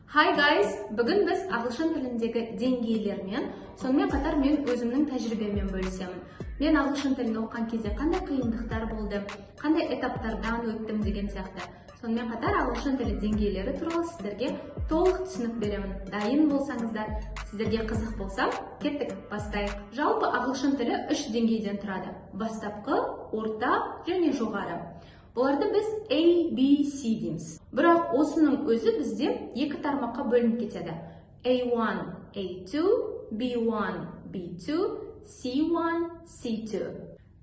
Hi guys! Бүгін біз ағылшын тіліндегі деңгейлермен, сонымен қатар мен өзімнің тәжірибеммен бөлісемін. Мен ағылшын тілін оқыған кезде қандай қиындықтар болды, қандай этаптардан өттім деген сияқты. Сонымен қатар ағылшын тілі деңгейлері туралы сіздерге толық түсінік беремін. Дайын болсаңыздар, сіздерге қызық болса, кеттік, бастайық. Жалпы ағылшын тілі үш деңгейден тұрады: бастапқы, орта және жоғары. Бұларды біз A, B, C дейміз. Бірақ осының өзі бізде екі тармаққа бөлініп кетеді: A1, A2, B1, B2, C1, C2.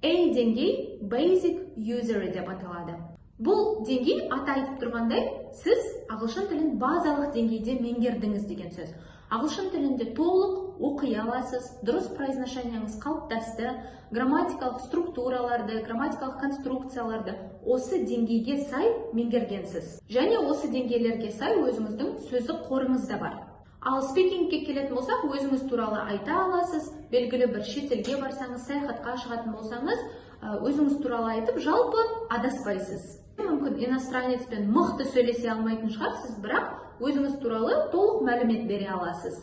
A деңгей Basic User деп аталады. Бұл деңгей, аты айтып тұрғандай, сіз ағылшын тілін базалық деңгейде меңгердіңіз деген сөз. Ағылшын тілінде толық оқи аласыз, дұрыс произношениеңіз қалыптасты, грамматикалық структураларды, грамматикалық конструкцияларды осы деңгейге сай меңгергенсіз. Және осы деңгейлерге сай өзіңіздің сөздік қорыңыз да бар. Ал speaking ке келетін болсақ, өзіңіз туралы айта аласыз, белгілі бір шетелге барсаңыз, саяхатқа шығатын болсаңыз, өзіңіз туралы айтып, жалпы адаспайсыз. Мүмкін, иностранец пен мықты сөйлесе алмайтын шығарсыз, бірақ өзіңіз туралы толық мәлімет бере аласыз.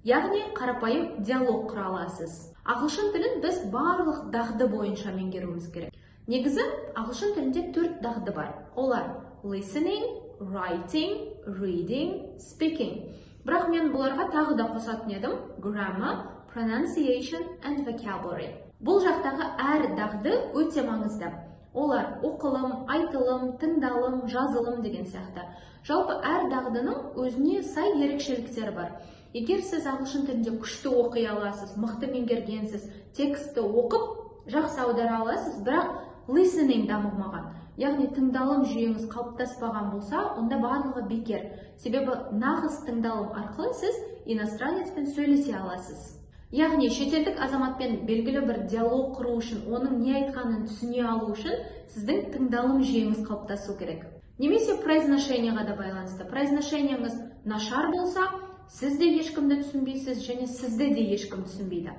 Яғни қарапайым диалог құра аласыз. Ағылшын тілін біз барлық дағды бойынша меңгеруіміз керек. Негізі ағылшын тілінде төрт дағды бар. Олар: listening, writing, reading, speaking. Бірақ мен бұларға тағы да қосатын едім grammar, pronunciation and vocabulary. Бұл жақтағы әр дағды өте маңызды. Олар: оқылым, айтылым, тыңдалым, жазылым деген сияқты. Жалпы әр дағдының өзіне сай ерекшеліктері бар. Егер сіз ағылшын тілінде күшті оқи аласыз, мықты меңгергенсіз, текстті оқып жақсы аудара аласыз, бірақ listening дамымаған, яғни тыңдалым жүйеңіз қалыптаспаған болса, онда барлығы бекер. Себебі нағыз тыңдалым арқылы сіз иностранец пен сөйлесе аласыз. Яғни шетелдік азаматпен белгілі бір диалог құру үшін, оның не айтқанын түсіне алу үшін сіздің тыңдалым жүйеңіз қалыптасу керек. Немесе произношение ға да байланысты. Произношение ңіз нашар болса, сіз де ешкімді түсінбейсіз және сізді де ешкім түсінбейді.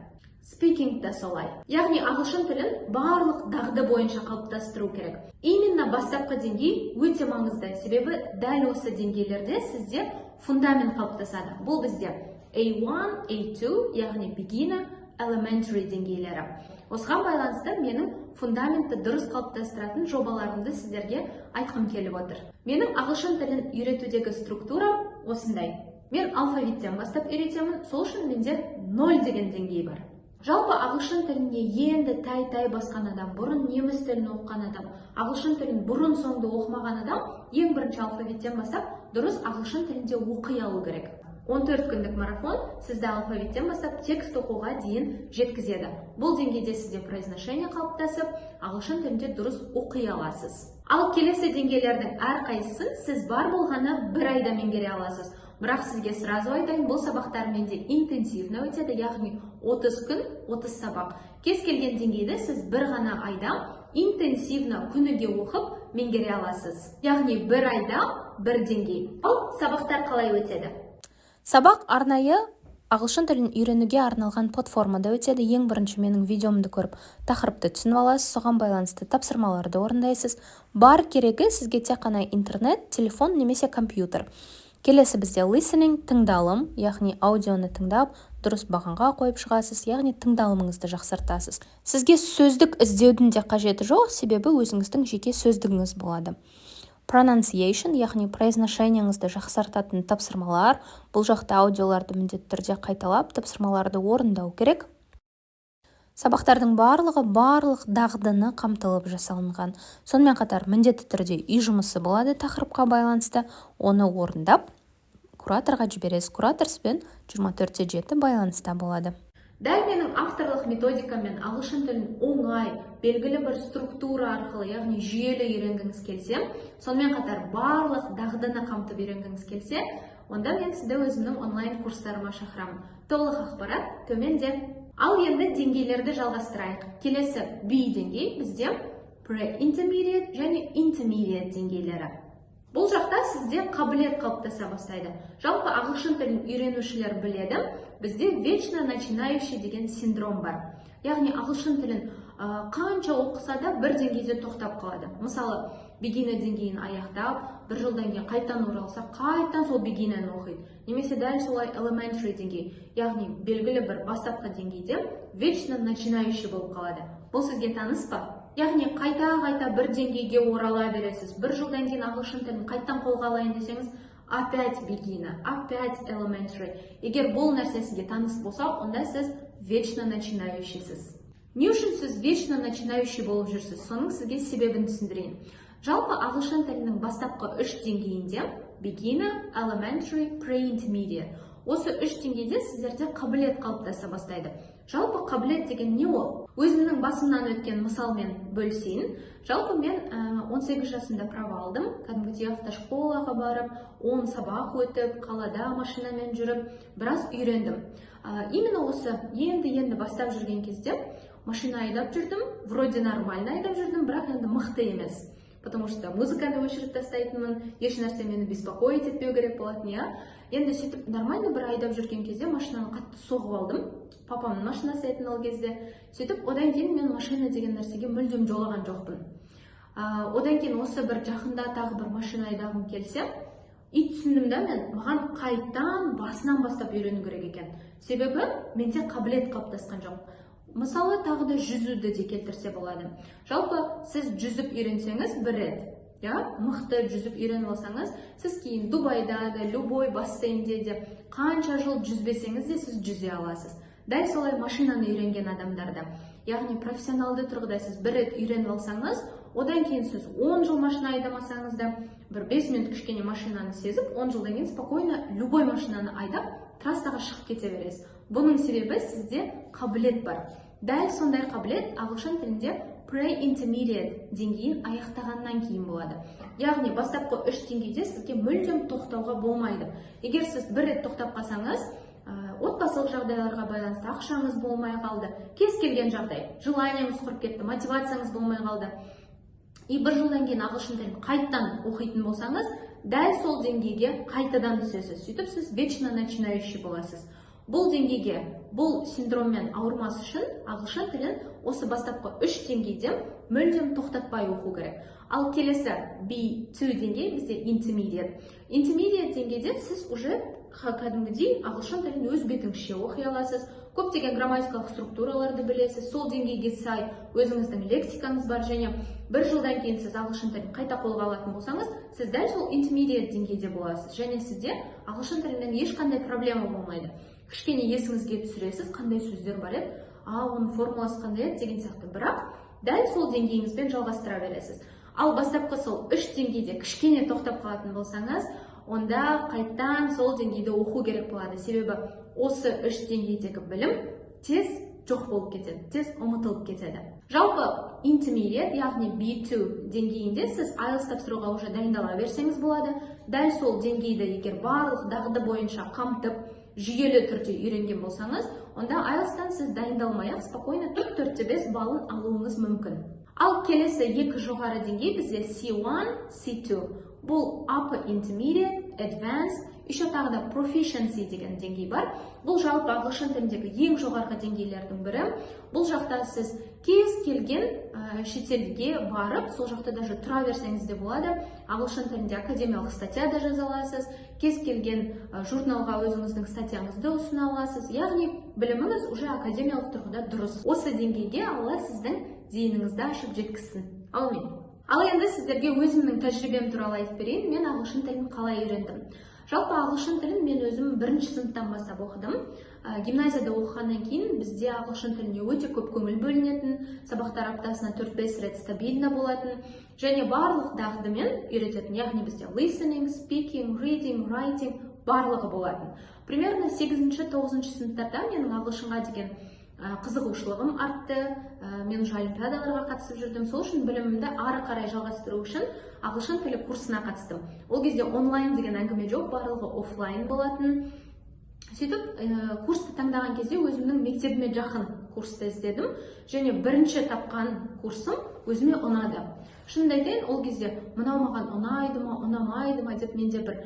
Speaking та солай. Яғни ағылшын тілін барлық дағды бойынша қалыптастыру керек. Именно бастапқы деңгей өте маңызды, себебі дәл осы деңгейлерде сізде фундамент қалыптасады. Бұл бізде A1, A2, яғни beginner, elementary деңгейлері. Осыған байланысты менің фундаментті дұрыс қалыптастыратын жобаларымды сіздерге айтқым келіп отыр. Менің ағылшын тілін үйретудегі структурам осындай. Мен алфавиттен бастап үйретемін, сол үшін менде 0 деген деңгей бар. Жалпы ағылшын тіліне енді тәй-тәй басқан адам, бұрын неміс тілін оқыған адам, ағылшын тілін бұрын соңды оқымаған адам ең бірінші алфавиттен бастап дұрыс ағылшын тілінде оқи алу керек. 14 күндік марафон сізді алфавиттен бастап текст оқуға дейін жеткізеді. Бұл деңгейде сізде произношение қалыптасып, ағылшын тілінде дұрыс оқи аласыз. Ал келесі деңгейлердің әрқайсысын сіз бар болғаны бір айда меңгере аласыз. Бірақ сізге сразу айтайын, бұл сабақтар менде интенсивно өтеді, яғни 30 күн, 30 сабақ. Кез келген деңгейді сіз бір ғана айда интенсивно күніге оқып меңгере аласыз. Яғни бір айда бір деңгей. Ал сабақтар қалай өтеді? Сабақ арнайы ағылшын тілін үйренуге арналған платформада өтеді. Ең бірінші менің видеомды көріп, тақырыпты түсініп аласыз, соған байланысты тапсырмаларды орындайсыз. Бар керегі сізге тек қана интернет, телефон немесе компьютер. Келесі бізде listening, тыңдалым, яғни аудионы тыңдап, дұрыс бағанға қойып шығасыз, яғни тыңдалымыңызды жақсартасыз. Сізге сөздік іздеудің де қажеті жоқ, себебі өзіңіздің жеке сөздігіңіз болады. Pronunciation, яғни произношение ңізді жақсартатын тапсырмалар. Бұл жақта аудиоларды міндетті түрде қайталап, тапсырмаларды орындау керек. Сабақтардың барлығы барлық дағдыны қамтылып жасалынған. Сонымен қатар міндетті түрде үй жұмысы болады тақырыпқа байланысты. Оны орындап, кураторға жібересіз. Куратор сізбен 24/7 байланыста болады. Дәл менің авторлық методикаммен ағылшын тілін оңай, белгілі бір структура арқылы, яғни жүйелі үйренгіңіз келсе, сонымен қатар барлық дағдыны қамтып үйренгіңіз келсе, онда мен сізді өзімнің онлайн курстарыма шақырамын. Толық ақпарат төменде. Ал енді деңгейлерді жалғастырайық. Келесі B деңгей бізде pre-intermediate және intermediate деңгейлері. Бұл жақта сізде қабілет қалыптаса бастайды. Жалпы ағылшын тілін үйренушілер біледі, бізде вечно начинающий деген синдром бар. Яғни ағылшын тілін қанша оқыса да, бір деңгейде тоқтап қалады. Мысалы, Beginner деңгейін аяқтап, бір жылдан кейін қайтадан оралса, қайтадан сол beginner ні оқиды немесе дәл солай elementary деңгей, яғни белгілі бір бастапқы деңгейде вечно начинающий болып қалады. Бұл сізге таныс па? Яғни қайта қайта бір деңгейге орала бересіз. Бір жылдан кейін ағылшын тілін қайтадан қолға алайын десеңіз, опять beginner, опять elementary. Егер бұл нәрсе сізге таныс болса, онда сіз вечно начинающий сіз. Не үшін сіз вечно начинающий болып жүрсіз? Соның сізге себебін түсіндірейін. Жалпы, ағылшын тілінің бастапқы үш деңгейінде, beginner, elementary, pre-intermediate, осы үш деңгейде сіздерде қабілет қалыптаса бастайды. Жалпы, қабілет деген не ол? Өзімнің басымнан өткен мысалмен бөлісейін. Жалпы, мен 18 жасымда права алдым. Кәдімгідей автошколаға барып, 10 сабақ өтіп, қалада машинамен жүріп, біраз үйрендім. Именно осы енді енді бастап жүрген кезде машина айдап жүрдім. Вроде нормально айдап жүрдім, бірақ енді мықты емес, потому что музыканы өшіріп тастайтынмын, еш нәрсе мені беспокоить етпеу керек болатын, иә. Енді сөйтіп нормально бір айдап жүрген кезде машинаны қатты соғып алдым. Папамның машинасы етін ол кезде. Сөйтіп, одан кейін мен машина деген нәрсеге мүлдем жолаған жоқпын. Одан кейін осы бір жақында тағы бір машина айдағым келсе, и түсіндім да мен, маған қайтадан басынан бастап үйрену керек екен, себебі менде қабілет қалыптасқан жоқ. Мысалы, тағы да жүзуді де келтірсе болады. Жалпы, сіз жүзіп үйренсеңіз бір рет, иә, мықты жүзіп үйреніп алсаңыз, сіз кейін Дубайда да, любой бассейнде де қанша жыл жүзбесеңіз де, сіз жүзе аласыз. Дәл солай машинаны үйренген адамдарда, яғни профессионалды тұрғыда сіз бір рет үйреніп алсаңыз, одан кейін сіз 10 жыл машина айдамасаңыз да, бір 5 минут кішкене машинаны сезіп, 10 жылдан кейін спокойно любой машинаны айдап, трассаға шығып кете бересіз. Бұның себебі сізде қабілет бар. Дәл сондай қабілет ағылшын тілінде pre-intermediate деңгейін аяқтағаннан кейін болады. Яғни бастапқы үш деңгейде сізге мүлдем тоқтауға болмайды. Егер сіз бір рет тоқтап қалсаңыз, отбасылық жағдайларға байланысты ақшаңыз болмай қалды, кез келген жағдай, желание ңіз құрып кетті, мотивацияңыз болмай қалды, и бір жылдан кейін ағылшын тілін қайтадан оқитын болсаңыз, дәл сол деңгейге қайтадан түсесіз. Сөйтіп, сіз вечно начинающий боласыз. Бұл деңгейге, бұл синдроммен ауырмас үшін ағылшын тілін осы бастапқы үш деңгейде мүлдем тоқтатпай оқу керек. Ал келесі B2 деңгей бізде intermediate. Intermediate деңгейде сіз уже кәдімгідей ағылшын тілін өз бетіңізше оқи аласыз, көптеген грамматикалық структураларды білесіз, сол деңгейге сай өзіңіздің лексикаңыз бар. Және бір жылдан кейін сіз ағылшын тілін қайта қолға алатын болсаңыз, сіз дәл сол intermediate деңгейде боласыз және сізде ағылшын тілімен ешқандай проблема болмайды. Кішкене есіңізге түсіресіз, қандай сөздер бар еді, а оның формуласы қандай еді деген сияқты, бірақ дәл сол деңгейіңізбен жалғастыра бересіз. Ал бастапқы сол үш деңгейде кішкене тоқтап қалатын болсаңыз, онда қайтадан сол деңгейде оқу керек болады, себебі осы үш деңгейдегі білім тез жоқ болып кетеді, тез ұмытылып кетеді. Жалпы, intermediate, яғни B2 деңгейінде сіз IELTS тапсыруға уже дайындала берсеңіз болады. Дәл сол деңгейді егер барлық дағды бойынша қамтып, жүйелі түрде үйренген болсаңыз, онда IELTS-тан сіз дайындалмай ақ спокойно 4, 4,5 балын алуыңыз мүмкін. Ал келесі екі жоғары деңгей бізде C1, C2. Бұл upper intermediate, advanced, еще тағы да proficiency деген деңгей бар. Бұл жалпы ағылшын тіліндегі ең жоғарғы деңгейлердің бірі. Бұл жақта сіз кез келген шетелге барып, сол жақта даже тұра берсеңіз де болады, ағылшын тілінде академиялық статья да жаза аласыз, кез келген журналға өзіңіздің статьяңызды ұсына аласыз, яғни біліміңіз уже академиялық тұрғыда дұрыс. Осы деңгейге Алла сіздің зейініңізді ашып жеткізсін, әумин. Ал енді сіздерге өзімнің тәжірибем туралы айтып берейін, мен ағылшын тілін қалай үйрендім. Жалпы, ағылшын тілін мен өзім бірінші сыныптан бастап оқыдым. Гимназияда оқығаннан кейін бізде ағылшын тіліне өте көп көңіл бөлінетін, сабақтар аптасына 4-5 рет стабильно болатын және барлық дағдымен үйрететін, яғни бізде listening, speaking, reading, writing барлығы болатын. Примерно 8-9 сыныптарда менің ағылшынға деген қызығушылығым артты. Мен уже олимпиадаларға қатысып жүрдім. Сол үшін білімімді ары қарай жалғастыру үшін ағылшын тілі курсына қатыстым. Ол кезде онлайн деген әңгіме жоқ, барлығы офлайн болатын. Сөйтіп, курсты таңдаған кезде өзімнің мектебіме жақын курсты іздедім және бірінші тапқан курсым өзіме ұнады. Шынымды айтайын, ол кезде мынау маған ұнайды ма, ұнамайды ма деп менде бір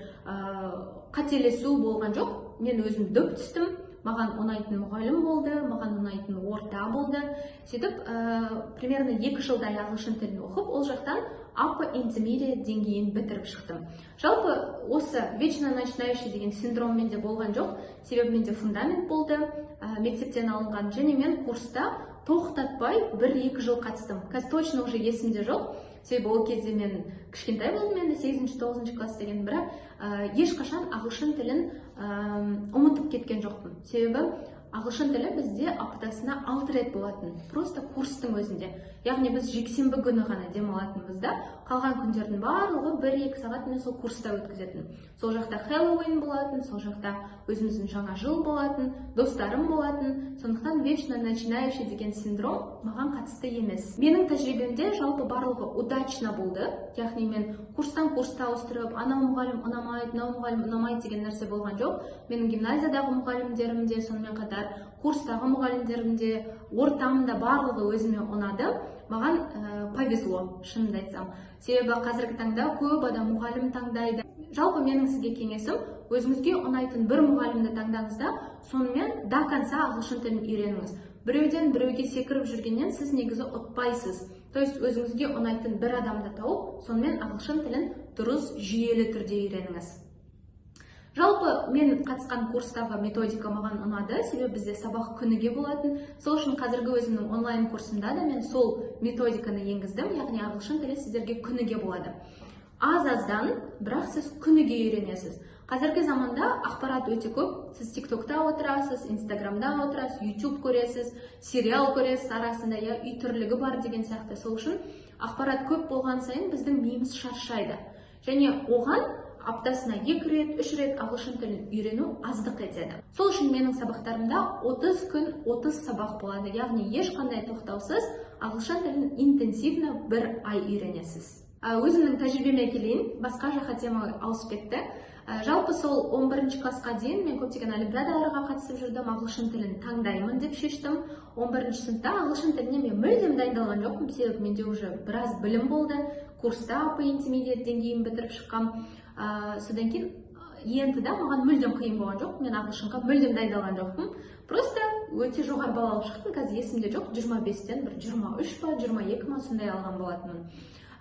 қателесу болған жоқ. Мен өзім дөп түстім. Маған ұнайтын мұғалім болды, маған ұнайтын орта болды. Сөйтіп, примерно 2 жылдай ағылшын тілін оқып, ол жақтан upper intermediate деңгейін бітіріп шықтым. Жалпы, осы вечно начинающий деген синдром менде болған жоқ, себебі менде фундамент болды, мектептен алынған, және мен курста тоқтатпай 1-2 жыл қатыстым. Қазір точно уже есімде жоқ, себебі ол кезде мен кішкентай болдым енді, сегізінші, тоғызыншы класс деген. Бірақ ешқашан ағылшын тілін ұмытып кеткен жоқпын, себебі ағылшын тілі бізде аптасына 6 рет болатын, просто курстың өзінде. Яғни біз жексенбі күні ғана демалатынбыз да, қалған күндердің барлығы 1-2 сағат мен сол курста өткізетін. Сол жақта Хэллоуин болатын, сол жақта өзіміздің жаңа жыл болатын, достарым болатын. Сондықтан вечно начинающий деген синдром маған қатысты емес. Менің тәжірибемде жалпы барлығы удачно болды, яғни мен курстан курсты ауыстырып, анау мұғалім ұнамайды, мынау мұғалім ұнамайды деген нәрсе болған жоқ. Менің гимназиядағы мұғалімдерім де, сонымен қатар курстағы мұғалімдерім де, ортам да, барлығы өзіме ұнады. Маған повезло, шынымды айтсам, себебі қазіргі таңда көп адам мұғалім таңдайды. Жалпы, менің сізге кеңесім: өзіңізге ұнайтын бір мұғалімді таңдаңыз да, сонымен до конца ағылшын тілін үйреніңіз. Біреуден біреуге секіріп жүргеннен сіз негізі ұтпайсыз. То есть өзіңізге ұнайтын бір адамды тауып, сонымен ағылшын тілін дұрыс, жүйелі түрде үйреніңіз. Жалпы, мен қатысқан курстағы методика маған ұнады, себебі бізде сабақ күніге болатын. Сол үшін қазіргі өзімнің онлайн курсымда да мен сол методиканы енгіздім, яғни ағылшын тілі сіздерге күніге болады. Аз аздан, бірақ сіз күніге үйренесіз. Қазіргі заманда ақпарат өте көп. Сіз Тиктокта отырасыз, Инстаграмда отырасыз, Ютуб көресіз, сериал көресіз арасында, иә, үй тірлігі бар деген сияқты. Сол үшін ақпарат көп болған сайын біздің миымыз шаршайды және оған аптасына екі рет, үш рет ағылшын тілін үйрену аздық етеді. Сол үшін менің сабақтарымда 30 күн 30 сабақ болады, яғни ешқандай тоқтаусыз ағылшын тілін интенсивно бір ай үйренесіз. Өзімнің тәжірибеме келейін, басқа жаққа тема ауысып кетті. Жалпы, сол 11 классқа дейін мен көптеген олимпиадаларға қатысып жүрдім. Ағылшын тілін таңдаймын деп шештім. 11 сыныпта ағылшын тіліне мен мүлдем дайындалған жоқпын, себебі менде уже біраз білім болды, курста upper intermediate деңгейін бітіріп шыққам. Содан кейін ЕНТ да маған мүлдем қиын болған жоқ. Мен ағылшынға мүлдем дайындалған жоқпын, просто өте жоғары балл алып шықтым. Қазір есімде жоқ, 25-тен бір 23 па, 22 ма, сондай алған болатынмын.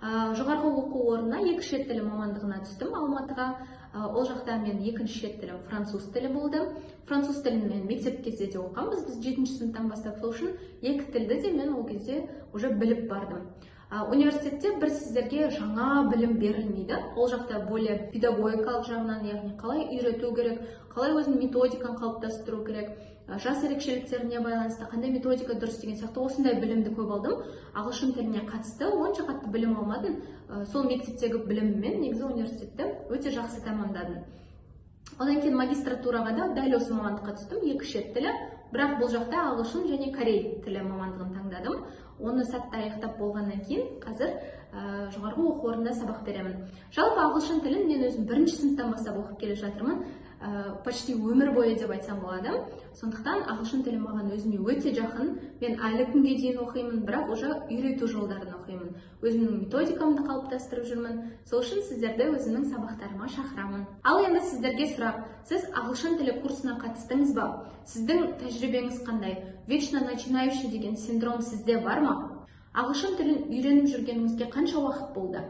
Жоғарғы оқу орнына екі шет тілі мамандығына түстім Алматыға. Ол жақта мен екінші шет тілім француз тілі болды. Француз тілін мен мектеп кезде де оқығанбыз біз, жетінші сыныптан бастап. Сол үшін екі тілді де мен ол кезде уже біліп бардым. Университетте бір сіздерге жаңа білім берілмейді, ол жақта более педагогикалық жағынан, яғни қалай үйрету керек, қалай өзінің методиканы қалыптастыру керек, жас ерекшеліктеріне байланысты қандай методика дұрыс деген сияқты осындай білімді көп алдым. Ағылшын тіліне қатысты онша қатты білім алмадым. Сол мектептегі біліміммен негізі университетті өте жақсы тәмамдадым. Одан кейін магистратураға да дәл осы мамандыққа түстім, екі шет тілі, бірақ бұл жақта ағылшын және корей тілі мамандығын таңдадым. Оны сәтті аяқтап болғаннан кейін қазір жоғарғы оқу орнында сабақ беремін. Жалпы, ағылшын тілін мен өзім бірінші сыныптан бастап оқып келе жатырмын, почти өмір бойы деп айтсам болады. Сондықтан ағылшын тілі маған өзіме өте жақын. Мен әлі күнге дейін оқимын, бірақ уже үйрету жолдарын оқимын, өзімнің методикамды қалыптастырып жүрмін. Сол үшін сіздерді өзімнің сабақтарыма шақырамын. Ал енді сіздерге сұрақ: сіз ағылшын тілі курсына қатыстыңыз ба? Сіздің тәжірибеңіз қандай? Вечно начинающий деген синдром сізде бар ма? Ағылшын тілін үйреніп жүргеніңізге қанша уақыт болды?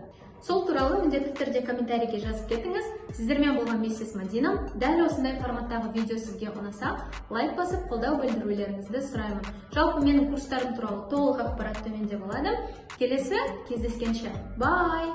Сол туралы міндетті түрде комментарийге жазып кетіңіз. Сіздермен болған миссис Мадина. Дәл осындай форматтағы видео сізге ұнаса, лайк басып, қолдау білдірулеріңізді сұраймын. Жалпы, менің курстарым туралы толық ақпарат төменде болады. Келесі кездескенше, bye!